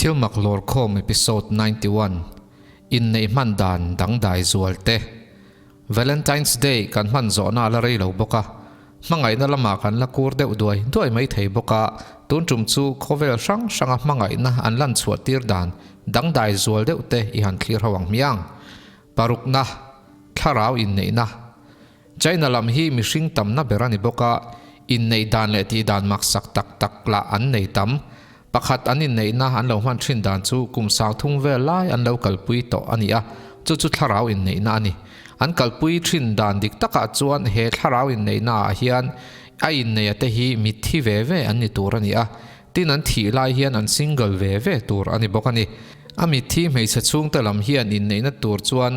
Thilmak Lawrkhawm Episode 91, Inneih hman dan dangdai zual te. Valentine's Day kan hman zawhna a la rei lo bawk a, hmangaihna lamah kan la kur deuh duai duai mai thei bawk a, tun tum chu khawvel hrang hranga hmangaihna an lan chhuah tir dan dangdai zual deuh te i han thlir ho ang hmiang. Parukna, Thlarau inneihna. China lam hi mihring tamna ber a ni bawk a, inneih dan leh tih dan maksak tak tak lah an nei tam. Pakhat an inneihna an lo hman thin dan chu kum sang thung vel lai an lo kalpui tawh a ni a, chu chu thlarau inneihna a ni. An kalpui thin dan dik takah chuan he thlarau inneihna ah hian a inneia te hi mitthi ve ve an ni tur a ni a, tin an thih lai hian an single ve ve tur a ni bawk a ni. A mitthi hmeichhe chhungte lam hian inneihna tur chuan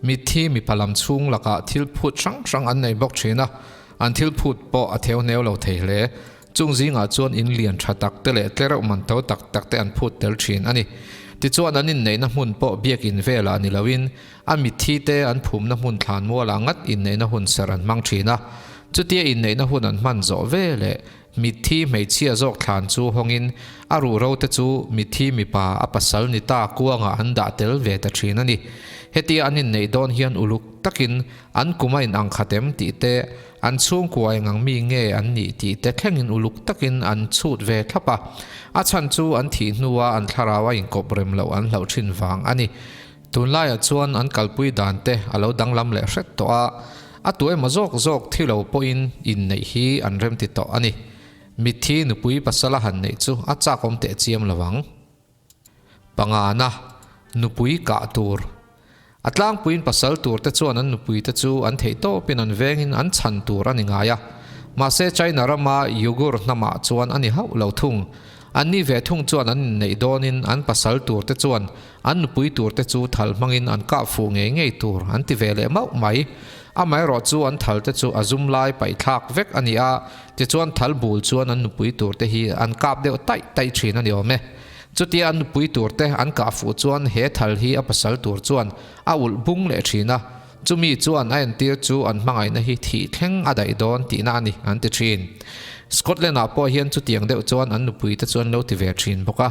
mitthi mipa lam chhung lakah thil phut hrang hrang an nei bawk thin a, an thil phut pawh a theu hneu lo thei hle. Chung zingah chuan in lian tha tak te leh tlereuh man to tak tak te an phut tel thin a ni. Tichuan an inneihna hmun pawh biakin velah ni loin a mitthi te an phumna hmun thlan mualah ngat inneihna hun serh an hmang thin a. Chutia inneihna hun an hman zawh veleh Mitthi hmeichhia zawk thlan chu hawngin a ruhro te chu mitthi mipa a pasal ni ta kuangah an dah tel ve ta thin a ni. Hetia an inneih dawn hian uluk takin an kum a inang khat em tih te, an chhungkua engang mi nge an nih tih te thlengin uluk takin an chhut ve thlap a. A chhan chu an thih hnua an thlarau a inkawp rem loh an hlauh thin vang a ni. Tunlaiah chuan an kalpui dan te a lo danglam leh hret tawh a, a tu emaw zawk zawk thi lo pawhin inneih hi an remti tawh a ni. Mitthi nupui pasal a han neih chu a chakawm teh chiam lo ang. Pangana, nupui kah tur. A tlangpuiin pasal tur te chuan an nupui te chu an theih tawpin an vengin an chhan tur a ni ngai a. Mahse China rama Uyghur hnamah chuan a ni hauh lo thung. Anni ve thung chuan an inneih dawnin an pasal tur te chuan An nupui tur te chu thal hmangin an kah fuh ngei ngei tur an ti ve leh mauh mai. Amaherawh chu an thal te chu a zum lai paih thlak vek a ni a, tichuan thal bul chuan an nupui tur te hi an kap deuh taih taih thin a ni awm e. Chutia an nupui tur te an kah fuh chuan he thal hi a pasal tur chuan a ulh bung leh thin a, chumi chuan a entir chu an hmangaihna hi thih thleng a daih dawn tihna a ni an ti thin. Scotland ah pawh hian chutiang deuh chuan an nupui te chu an lo ti ve thin bawk a.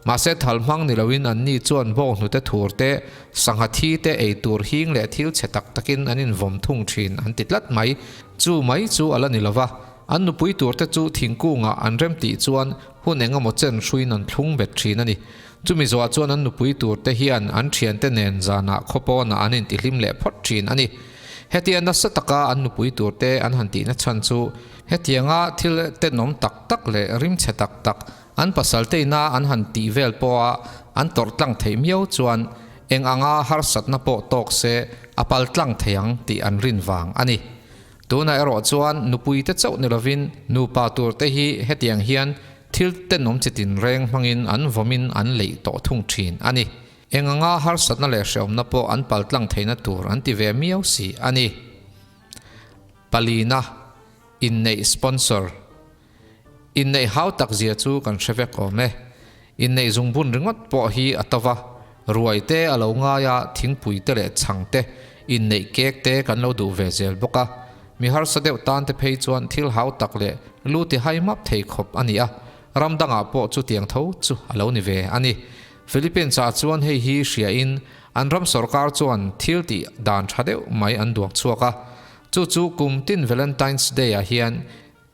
Mahse thal hmang ni loin anni chuan bawng hnute thur te, sangha thi te ei tur hing leh thil chhe tak takin an invawm thung thin an ti tlat mai. Chu mai chu a la ni lova, an nupui tur te chu thingkungah an rem tih chuan hun eng emaw chen hruiin an thlung bet thin a ni. Chumi zawhah chuan an nupui tur te hian an thiante nen zanah khawpawnah an intihlim leh phawt thin a ni. Hetia nasa taka an nupui tur te an han tihna chhan chu hetianga thil tenawm tak tak leh rimchhe tak tak An pasal te ina an han tih vel pawha an tawrh tlang theih miau chuan eng anga harsatna pawh tawk se a pal tlang thei ang tih an rin vang a ni. Tunah erawh chuan nupui te chauh ni lovin nupa tur te hi hetiang hian thil tenawm chi tinreng hmangin an vawmin an leih tawh thung thin a ni. Eng anga harsatna leh hrehawmna pawh an pal tlang theihna tur an ti ve miau si a ni. Palina, Inneih sponsor. Inneih hau tak zia chu kan hre vek awm e. Inneih zungbun ringawt pawh hi a to va, ruai te a lo ngai a, thingpui te leh chhang te, inneih kek te kan lo duh ve zel bawk a. Mi harsa deuh tan te phei chuan thil hau tak leh lu ti hai map thei khawp a ni a, ram dangah pawh chutiang tho chu a lo ni ve a ni. Philippines ah chuan hei hi hria in an ram sorkar chuan thil tih dan tha deuh mai an duak chhuak a, chu chu kum tin Valentine's Day ah hian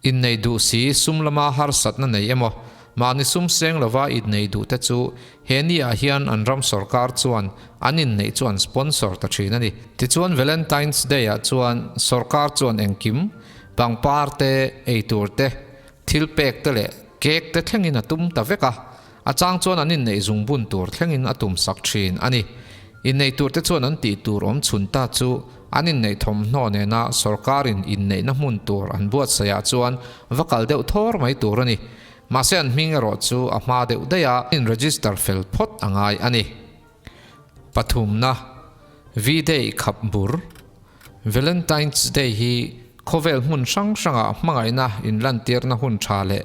Innei duh si sum lama harsatna nei emaw, mahni sum seng lova innei duh te chu he ni ah hian an ram sorkar chuan an inneih chu an sponsor ta thin a ni. Tichuan Valentine's Day ah chuan sorkar chuan engkim, pangpar te, eitur te, thil pek te leh cake te thlengin a tum ta vek a, a chang chuan an inneih zungbun tur thlengin a tum sak thin a ni. Innei tur te chuan an tih tur awm chhun ta chu An inneih thawmhnaw nena sorkarin inneihna hmun tur an buatsaihah chuan va kal deuh thawr mai tur a ni. Mahse an hming erawh chu a hma deuh daih a, in register fel phawt a ngai a ni. Pathumna, V-Day khap bur. Valentine's Day hi khawvel hmun hrang hrangah hmangaihna inlantirna hun tha leh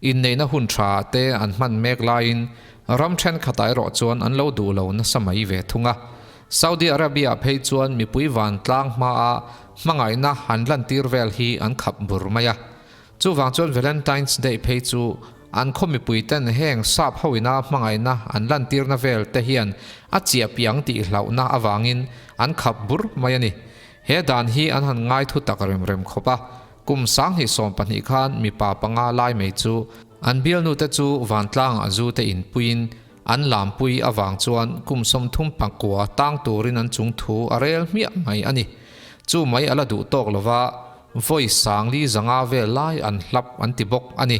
inneihna hun tha te an hman mek laiin ram thenkhatah erawh chuan an lo duh lo nasa mai ve thung a. Saudi Arabia phei chuan mipui vantlang hmaa hmangaihna han lantir vel hi an khap bur mai a. Chuvang chuan Valentine's Day phei chu An khaw mipuiten heng sap hoina hmangaihna an lantirna vel te hian a chiah piang tih hlauhna avangin an khap bur mai a ni. He dan hi an han ngai thu tak rem rem khawp a, kum 2020 khan mipa panga lai mai chu an bialnute chu vantlangah zu te inpuiin an lampui avang chuan kum 39 tang turin an chung thu a rel hmiah mai a ni. Chu mai a la duh tawk lova vawi 4,500 vel lai an hlap an ti bawk a ni.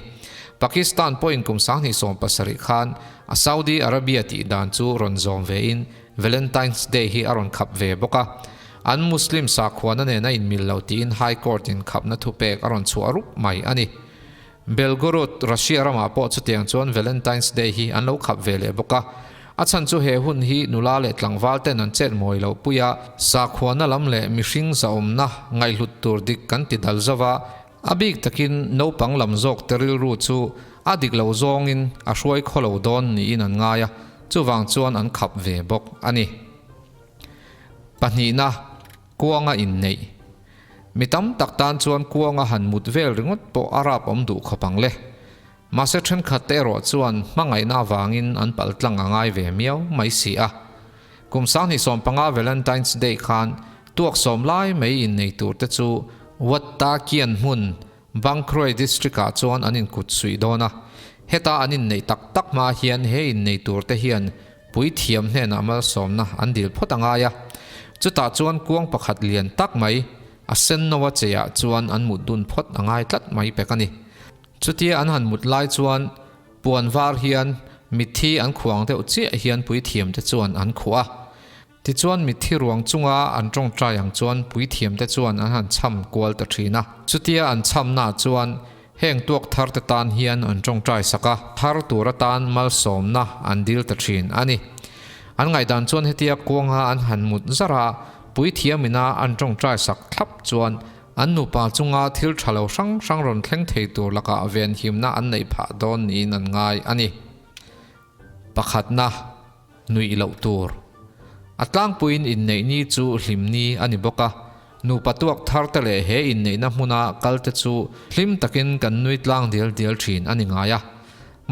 Pakistan pawhin kum 2017 khan a Saudi Arabia tih dan chu rawn zawm vein Valentine's Day hi a rawn khap ve bawk a. An Muslim sakhuana nen a inmil lo tiin High Court in khapna thupek a rawn chhuah rup mai a ni. Belgorod, Russia ramah pawh chutiang chuan Valentine's Day hi an lo khap ve leh bawk a. A chhan chu he hun hi nula leh tlangval ten an chet mawi loh pui a, sakhuana lam leh mihring zahawmna ngaihhlut tur dik kan ti dal zo va, a bik takin naupang lam zawk te rilru chu a dik lo zawngin a hruai khaw lo dawn niin an ngai a, chuvang chuan an khap ve bawk a ni. Pahnihna, Kuanga inneih. Mi tam tak tan chuan kuanga han mut vel ringawt pawh a rap awm duh khawp ang le. Mahse thenkhat te erawh chuan hmangaihna avangin an pal tlang a ngai ve miau mai si a. Kum 2015 Valentine's Day khan tuak sawm lai mai innei tur te chu Wattakian hmun Bangkroy District ah chuan an inkut suih dawn a. Heta an inneih tak tak hma hian he innei tur te hian puithiam hnenah malsawmna an dil phawt a ngai a. Chutah chuan kuang pakhat lian tak mai a sen no a cheiah chuan an mut dun phawt a ngai tlat mai pek a ni. Chutia an han mut lai chuan puan var hian mitthi an khuang deuh chiah hian puithiam te chuan an khuh a. Tichuan mitthi ruang chunga an tawngtai ang chuan puithiam te chuan an han cham kual ta thin a. Chutia an chamnaah chuan heng tuak thar te tan hian an tawngtai sak a, thar tur atan malsawmna an dil ta thin a ni. An ngaihdan chuan hetia kuanga an han mut zar a, puithiam ina an tawngtai sak thlap chuan an nupa chunga thil tha lo hrang hrang rawn thleng thei tur lakah venhimna an neih phah dawn niin an ngai a ni. Pakhatna. Nuih loh tur. A tlangpuiin inneih ni chu hlim ni a ni bawk a, nupa tuak thar te leh he inneihna hmuna kal te chu hlim takin kan nui tlang dial dial thin a ni ngai a.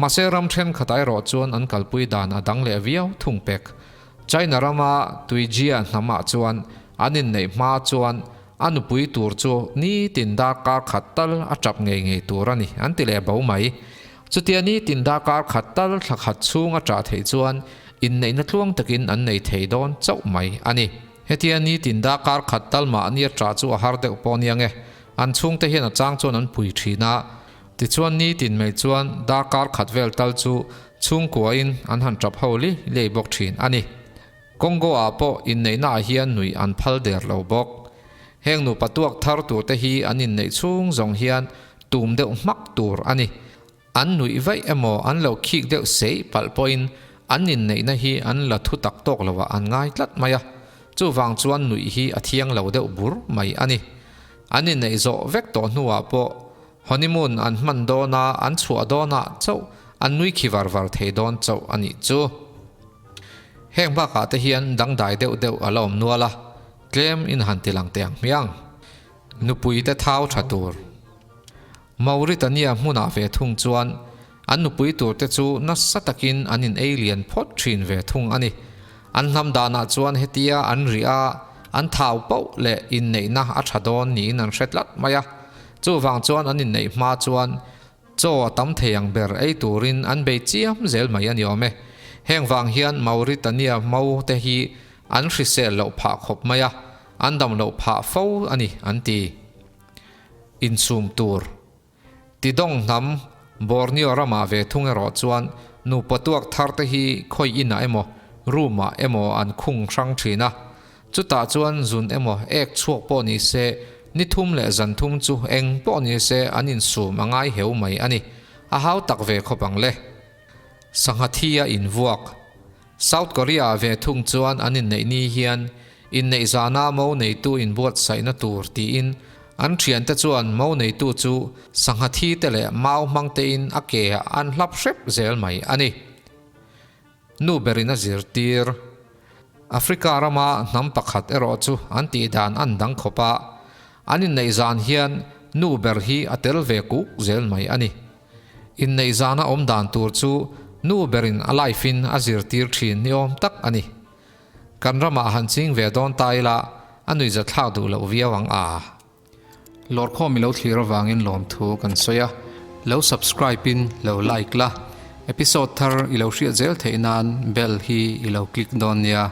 Mahse ram thenkhatah erawh chuan an kalpui dan a dang leh viau thung pek. China rama Tuijia hnamah chuan an inneih hma chuan a nupui tur chu nitin darkar khat tal a tap ngei ngei tur a ni an ti leh bo mai. Chutia nitin darkar khat tal thla khat chhung a ṭah theih chuan inneihna tluang takin an nei thei dawn chauh mai a ni. Hetia nitin darkar khat tal mahni a ṭah chu a har deuh pawh nia nge, an chhungte hian a chang chuan an pui ṭhin a. Tichuan nitin mai chuan darkar khat vel tal chu chhungkuain an han ṭap ho li lei bawk ṭhin a ni. Congo ah pawh inneihna ah hian nuih an phal der lo bawk. Heng nupa tuak thar turte hi an inneih chhung zawng hian tum deuh hmak tur a ni. An nuih vaih emaw an lo khik deuh seih palh pawhin an inneihna hi an la thu tak tawk lo ah an ngai tlat mai a. Chuvang chuan nuih hi a thiang lo deuh bur mai a ni. An inneih zawh vek tawh hnuah pawh honeymoon an hman dawn a, an chhuah dawnah chauh an nui khi var var thei dawn chauh a nih chu. Heng bakah te hian dangdai deuh deuh a la awm nual a, tlem in han ti lang teh ang hmiang. Nupui te thau tha tur. Mauritania hmunah ve thung chuan an nupui tur te chu nasa takin an in ei lian phawt thin ve thung a ni. An hnam danah chuan hetia an rih a, an thau pauh leh inneihna a tha dawn niin an hre tlat mai a. Chuvang chuan an inneih hma chuan chaw a tam thei ang ber ei turin an bei chiam zel mai a ni awm e. Heng vang hian Mauritania mo te hi an hrisel loh phah khawp mai a, an dam loh phah fo a ni an ti. Insum tur. Tidawng hnam Borneo ramah ve thung erawh chuan nupa tuak thar te hi khawi inah emaw room ah emaw an khung hrang thin a. Chutah chuan zun emaw ek chhuak pawh ni se ni thum leh zan thum chu eng pawh ni se an insum a ngai heu mai a ni. A hau tak ve khawp ang le. Sangha thi a invuak. South Korea ah ve thung chuan an inneih ni hian inneih zana mo neitu inbuatsaihna tur tiin an thiante chuan mo neitu chu sangha thi te leh mau hmang tein a ke ah an hlap hrep zel mai a ni. Nu berin a zirtir. Africa rama hnam pakhat erawh chu an tih dan an dang khawp a, an inneih zan hian nu ber hi a tel ve kuk zel mai a ni. Inneih zana awm dan tur chu nu berin a life in a zirtir thin ni awm tak a ni. Kan ramah han ching ve dawn ta ila a nuihzathlak duh loh viau ang a. Lawrkhawm i lo thlir avangin lawmthu kan sawi a, lo subscribe in lo like la, episode thar i lo hriat zel theih nan bell hi i lo click dawn nia.